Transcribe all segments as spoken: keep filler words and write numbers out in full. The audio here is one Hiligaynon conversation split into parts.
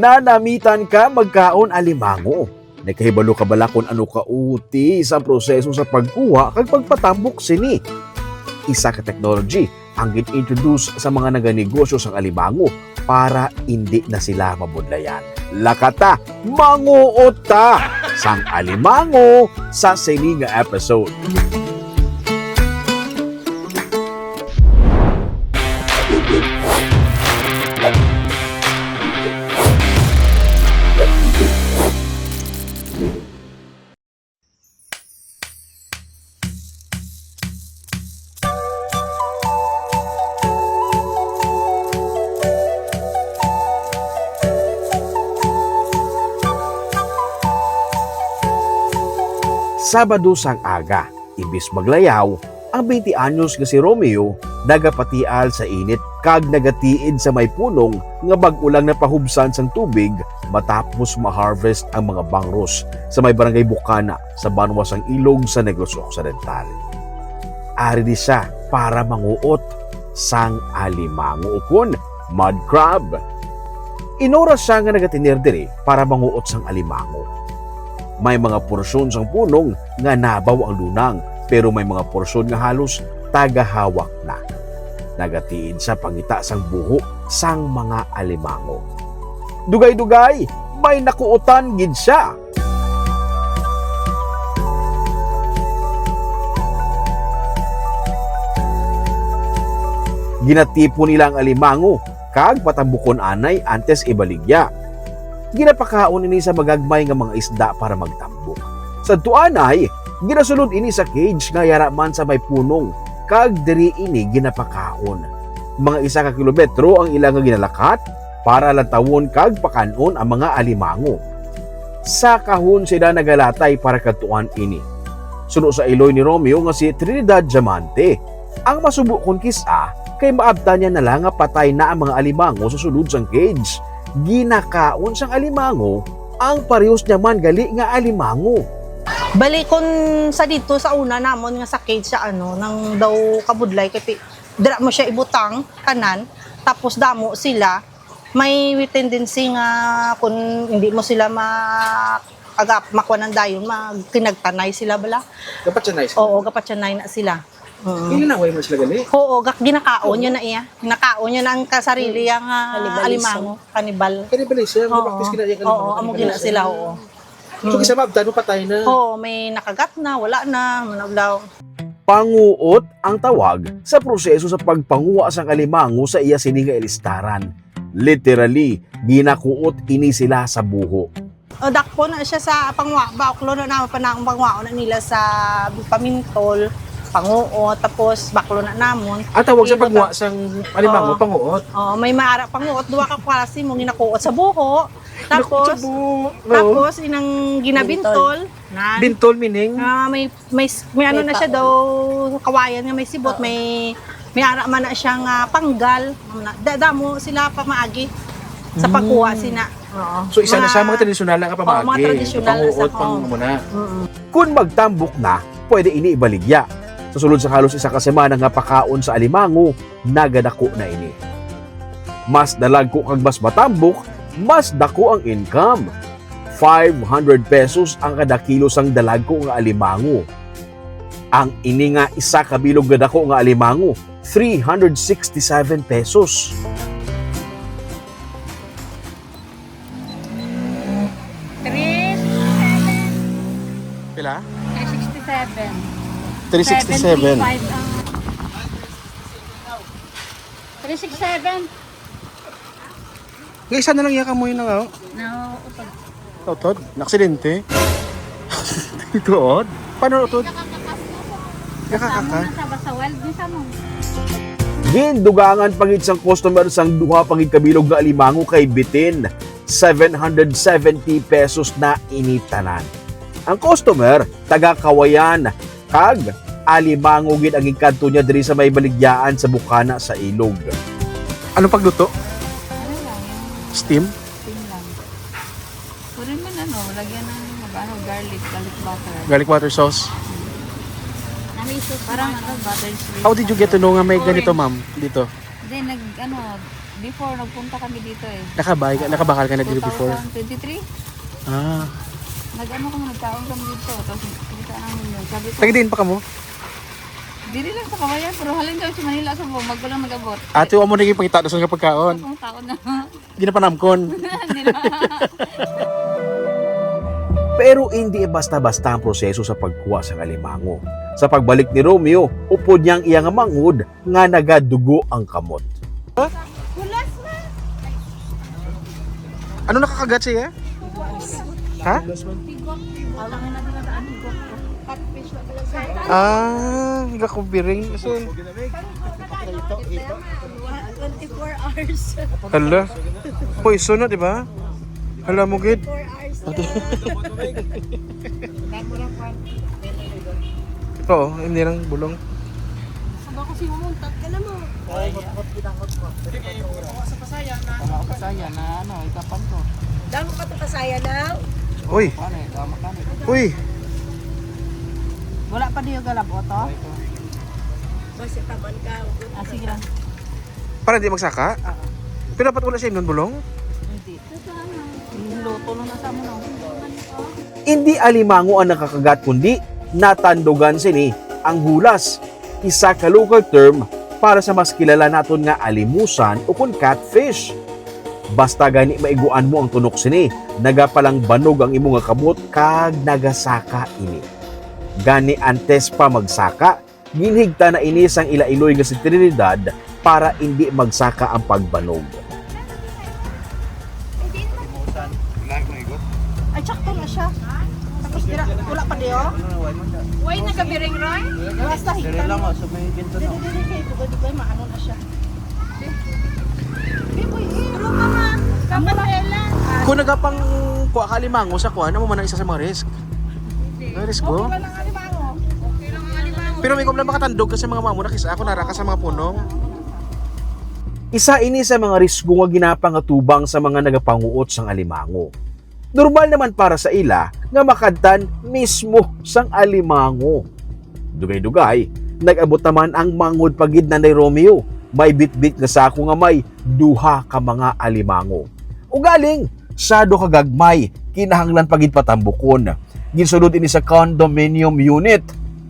Nanamitan ka magkaon alimango? Nakahibalo ka bala kon ano kauti sa proseso sa pagkuha kag pagpatambok sini? Isa ka technology ang gin-introduce sa mga naganegosyo sang alimango para indi na sila mabudlayan. Lakata, manguot ta sang alimango sa sini nga episode. Sabado sang aga, imbis maglayaw, ang twenty anyos nga si Romeo nagapatial sa init kag nagatiid sa may punong nga bag-o lang napahubsan sang tubig matapos ma-harvest ang mga bangros sa may barangay Bukana sa banwa sang Ilog sa Negros Occidental. Ari di sia para manguot sang alimango ukon mud crab. Inoras sia nga nagatener diri para manguot sang alimango. May mga porsyon sang punong nga nabaw ang lunang, pero may mga porsyon nga halos tagahawak na. Nagatiid sia pangita sang buho sang mga alimango. Dugay-dugay, may nakuutan gid sia. Ginatipon nila ang alimango kag patambukon anay antes ibaligya. Ginapakaon ini sa magagmay nga mga isda para magtambok. Sadtuanay, ginasulod ini sa cage nga yara man sa may punong, kag diri ini ginapakaon. Mga isa ka kilometro ang ila nga ginalakat para lantawon kag pakan-on ang mga alimango. Sa kahon sila nagalatay para kadtuan ini. Suno sa iloy ni Romeo nga si Trinidad Diamante, ang masubo kon kis-a kay maabtan niya na lang nga patay na ang mga alimango sa sulod sang cage. Ginakaon sang alimango ang parehos niya man gali nga alimango. Bali, kun sa dito, sa una namon nga sa cage, sa ano, nang daw kabudlay, kay pi-, dira mo siya ibutang, kanan, tapos damo sila, may tendency nga kun hindi mo sila ma-, agap-, makuha ng dayon, mag-, kinagtanay sila bala. Gapatyanay sila? Oo, gapatyanay na sila. Oo. Ginanaway mo sila gali? Oo, gak-, ginakaon niya na iya. Ginakaon niya na ang kasarili, mm, yang, ah, kanibalismo, alimango, kanibal. Kanibalismo, oo, practice kina iya, oo, kanibal, amo gina sila, oo. So, mm, kis-a maabtan mo patay na? Oo, may nakagat na, wala na, manablaw. Panguot ang tawag sa proseso sa pagpanguha sang alimango sa iya sini nga ilistaran. Literally, ginakuot ini sila sa buho. O, dakpo na siya sa pangwa-, baklo na naman pa na ang pangwaon na nila sa pamintol, panguot, tapos baklo na namon. Ah, tawag sa pagwa sang alimango, oo, panguot? Oo, may maara panguot, duha ka klase mo ginakuot sa buho. Tapos, naku, sa buho, oo, tapos inang ginabintol, nan. Bintol meaning? Ah, may May s-, may ano na siya daw, kawayan nga may sibot, oo, may, may ara man na siya nga panggal. Ano na, da-, damo sila pamaagi sa pagkuha, mm, sina. Oo. So, isa na siya mga tradisyonal na nga pamaagi, oo, mga tradisyonal na panguot, sa, pang-, oo, muna. Mm-mm. Kun magtambok na, pwede ini ibaligya. Sa sulod sa halos isa ka semana nga pakaon sa alimango, nagadako na ini. Mas dalagko kag mas matambok, mas dako ang income. Five hundred pesos ang kada kilo sang dalagko nga alimango. Ang ini nga isa ka bilog nga dako nga alimango, three hundred sixty-seven pesos. Three sixty-seven. Pila? Three sixty-seven. Three sixty-seven. Seventy-five ang three six seven. Nga isa na lang iya kamoy na nga, oh. No, utod. Utod? Naaksidente? Utod? Paano utod? Nakakakas na po. Nakakakas? Basta mo na sa, basta wild, di sa mo. Gindugangan pa gid sang customer sang duha pa gid ka bilog nga alimango kay bitin seven hundred seventy pesos na ini tanan. Ang customer, taga Kawayan, kag alimango gid ang ginkadto niya diri sa may baligyaan sa bukana sa Ilog. Anong pagluto? Ano lang, yung steam? Steam lang. Pwede man, ano, lagyan ng, ano, garlic, garlic butter. Garlic butter sauce? Parang, ano, butter shrimp. How did you get to know nga may ganito, ma'am, dito? Hindi, nag-, ano, Before, nagpunta kami dito eh. Nakabay ka, nakabakal ka na dito before? Two thousand twenty-three. Ah. Nag-ano kami, nagkaon kami dito. Tapos nakita namin yun. Sabi ko, taga diin pa kamo? Dili lang sa Kawayan, pero halin kami sa Manila, sa Buwag ko lang nag-abot. Ate, wa mo naging pangita sa nga pagkaon? Ang taon na. Ginapanamkon. Hindi na. Pero hindi basta-basta ang proseso sa pagkuha sang alimango. Sa pagbalik ni Romeo, upod niya ang iya nga manghod nga nagadugo ang kamot. Ano nakakagat siya? Ha? Ah, gakubiring. So, twenty-four hours. Hala. Poison na, di ba? Hala mo gid. Four hours. Oo, hindi lang bulong. Aba ko si Mumuntat ka na mo. Sa Pasaya na, ano, ikapan ko. Damo ka to Pasaya na. Uy. Ano eh, tama ka na. Uy. Wala pa niyo galab oto? Basta taman ka. Ah, sige lang. Para di magsaka? Oo. Pero dapat wala siya imnon bulong? Hindi. Luto na na sa mo, no? Hindi alimango ang nakakagat, kundi natandugan sini ang hulas, isa ka local term para sa mas kilala naton nga alimusan o kon catfish. Basta gani maiguan mo ang tunok sini, nagapalangbanog ang imo nga kamot kag nagasaka ini. Gani antes pa magsaka, ginhigta na ini sang ila iloy nga si Trinidad para indi magsaka ang pagbanog. Ay, sakto na siya. Tapos dira, wala pa diyo? Why nagabiring, Roy? Basta higtan mo. Dili, dili, kay dugay-dugay, maano na siya. Di, boy, eh. Pero, mama, kamarela. Kung nagapang kuha ka alimango sa kuha, ano mo man ang isa sa mga risk? May risk, oh. Okay lang ang alimango. Okay lang ang alimango. Pero may kung makatandog ka sa mga mamo, nakis-, ako nara ka sa mga punong. Isa ini sa mga risgo nga ginapangatubang sa mga nagapanguot sang alimango. Normal naman para sa ila nga makadtan mismo sang alimango. Dugay-dugay, nag-abot naman ang manghod pa gid, Nanay Romeo. May bitbit nga sako nga may duha ka mga alimango. Ugaling, sado ka gagmay, kinahanglan pa gid patambukon. Ginsulod ini sa condominium unit.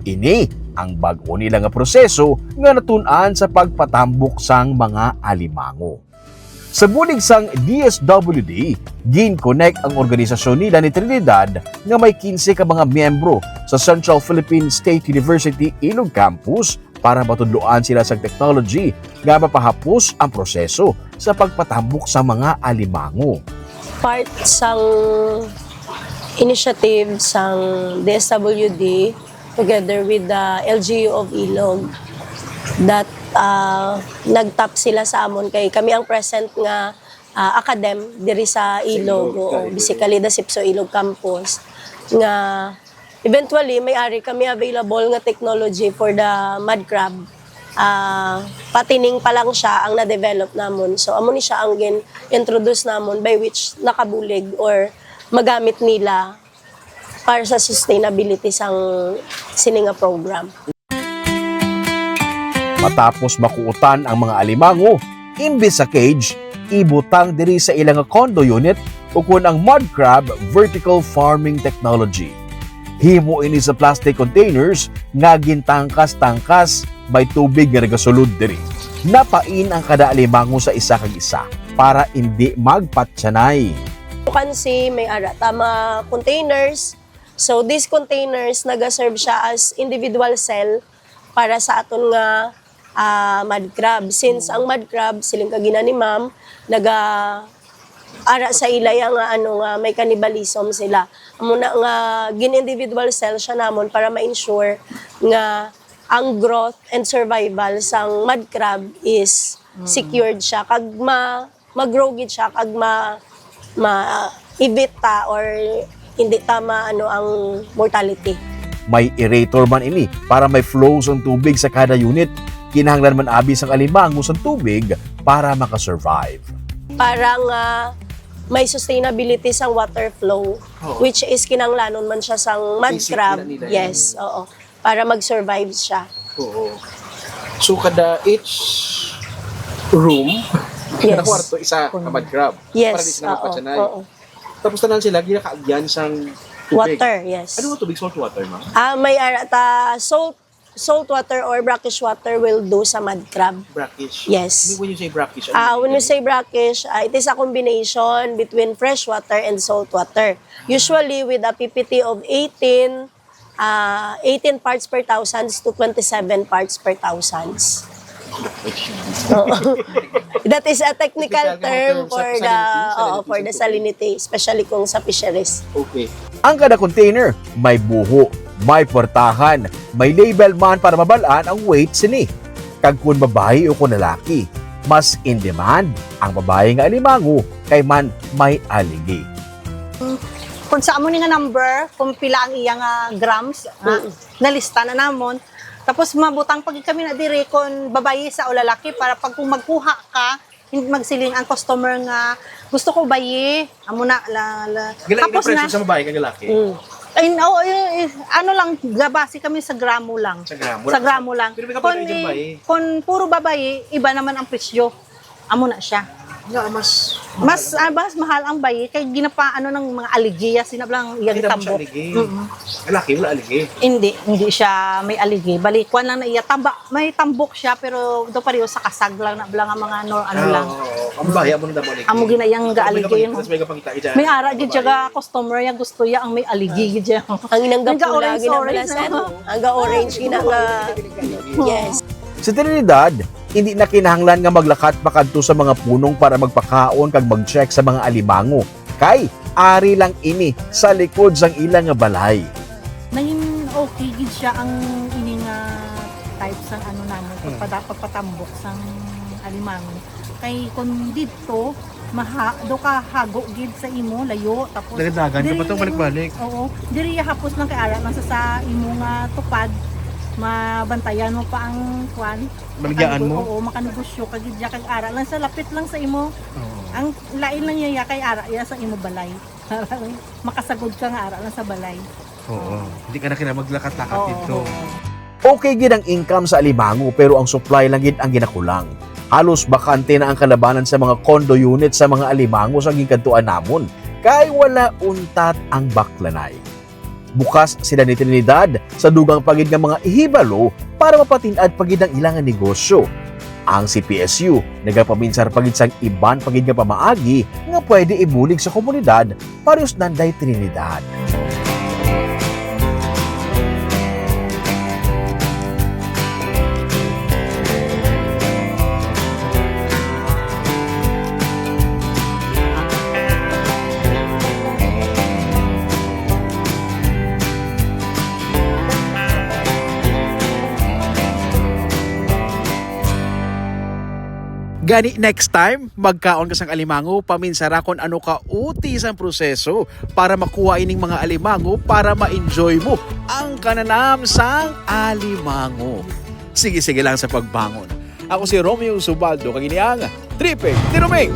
Ini ang bag-o nila nga proseso nga natun-an sa pagpatambok sang mga alimango. Sa bulig sang D S W D, gin-connect ang organisasyon nila ni Trinidad nga may quince ka mga miyembro sa Central Philippine State University Ilog Campus para matudloan sila sa technology nga mapahapos ang proseso sa pagpatambok sa mga alimango. Part sang initiative sang D S W D together with the L G U of Ilog that, ah, nag-tap sila sa amon kay kami ang present nga, ah, academ diri sa Ilog, oo, basically the SIPSO Ilog Campus, nga eventually may ari kami available nga technology for the mud crab. Ah, patining pa lang siya ang na-develop namon. So, amo ni siya ang gin-introduce namon by which nakabulig or magamit nila para sa sustainability sang sini nga program. Matapos makuutan ang mga alimango, imbis sa cage, ibutang diri sa ila nga condo unit ukon ang mud crab vertical farming technology. Himo ini sa plastic containers nga gintangkas-tangkas, may tubig nga nagasulod diri. Napain ang kada alimango sa isa kag isa para indi magpatyanay. You can see, may ara ta mga containers. So, these containers, nagaserve siya as individual cell para sa aton nga, ah, mud crab. Since ang mud crab, siling ka gina ni ma'am, naga-, ara sa ila ya nga, ano, nga may cannibalism sila. Amo na nga, gin-individual cell siya namon para ma-ensure nga ang growth and survival sang mud crab is secured siya, kag ma-, ma-grow gid siya, kag ma-, ma-evit ta or hindi ta ma-, ano, ang mortality. May aerator man ini para may flow sang tubig sa kada unit. Kinahanglan man abi sang alimango sang tubig para makasurvive. Para nga may sustainability sang water flow, which is kinahanglanon man siya sang mud crab. Basic na nila yan. Yes, oo. Para mag-survive siya. Oo. So, kada each room, Kada kwarto, isa ka mud crab. Yes, para di sila oo, magpatsanay. Oo. Tapos tanan sila ginakaagyan sang tubig. Water, yes. Ano nga tubig? Salt water, ma'am? Ah, may ara ta salt, salt water or brackish water will do sa mud crab. Brackish. Yes. When you say brackish, ano Ah, yun? When you say brackish, ah, it is a combination between fresh water and salt water. Usually with a P P T of eighteen, ah, eighteen parts per thousands to twenty-seven parts per thousands. Oo. That is a technical term for the, oo, for the salinity, especially kung sa fisheries. Okay. Ang kada container may buho, may portahan, may label man para mabal-an ang weight sini. Kag kon babayi o kon lalaki, mas in demand ang babayi nga alimango kay man may aligi. Kung sa amo ni nga number, kung pila ang iya nga grams, ah, nalista na namon. Tapos mabutang pa gid kami na diri kung babayi sa o lalaki para pag kung magkuha ka, hindi magsiling ang customer nga, "Gusto ko bayi." Amo na, la, la. Gila, tapos na sa babae kag lalaki? Mm. Ay, no, eh, eh, ano lang, gabase kami sa gramo lang. Sa gramo Sa lang. Gramo lang. Pero may kapatid dyan, bayi. Kung puro babayi, iba naman ang presyo. Amo na siya. Nga, mas Mas, ah, mas mahal ang bayi kay ginapaano ng mga aligiya, sinablang iya Kita mo siya gitambok. Aligi. Mm-mm. Lalaki, wala aligi. Hindi, hindi siya may aligi. Bali, kwan lang na iya, tamba, may tambok siya, pero do pareho sa kasag lang na bala nga mga nor-, ano Ah, lang. Oo, oo. Ang bahi, amo na damo aligi. Amo ginayang Tapos may gaaligi, kapangita, no? Tapos may kapangita, iya. May ara gid siya ga customer ya gusto ya ang may aligi gid siya. Ang inang gapula, Nagka-orange, gina-, orange, bala sa, ano? Ang ga-orange, gina-, nga, yes. Sa Trinidad, hindi na kinahanglan nga maglakat pa kadto sa mga punong para magpakaon kag mag-check sa mga alimango, kay ari lang ini sa likod sang ila nga balay. Nangin okay gid siya ang ini nga type sang ano namon, Hmm. pagpada-, pagpatambok sang alimango. Kay kung didto, maha-, do ka hago gid sa imo, layo, tapos Dagdagan ka diri pa to, imo, balik-balik. Oo, diri hapos lang kay ara lang sa, sa imo nga tupad, mabantayan mo pa ang kwan, Baligyan makanegos-, mo? Oo, makanegosyo ka gid ya, kag ara lang sa lapit lang sa imo. Oo. Ang lain lang niya ya kay ara ya sa imo balay. Makasagod ka nga ara lang sa balay. Oo. Hindi ka na kailangan maglakat-lakat Oo, dito. Oo. Okay gid ang income sa alimango, pero ang supply lang gid ang ginakulang. Halos bakante na ang kalabanan sa mga condo unit sa mga alimango sa ginkadtuan namon, kay wala untat ang baklanay. Bukas sila ni Trinidad sa dugang pa gid nga mga ihibalo para mapatin-ad pa gid ang ila nga negosyo. Ang C P S U nagapaminsar pa gid sang iban pa gid nga pamaagi nga pwede ibulig sa komunidad, pareho ni Nanday Trinidad. Gani, next time magkaon ka sang alimango, paminsara kon ano ka uti sang proseso para makuha ining mga alimango para ma-enjoy mo ang kananam sang alimango. Sige, sige lang sa pagbangon. Ako si Romeo Subaldo, kag ini ang Tripping Tiruming.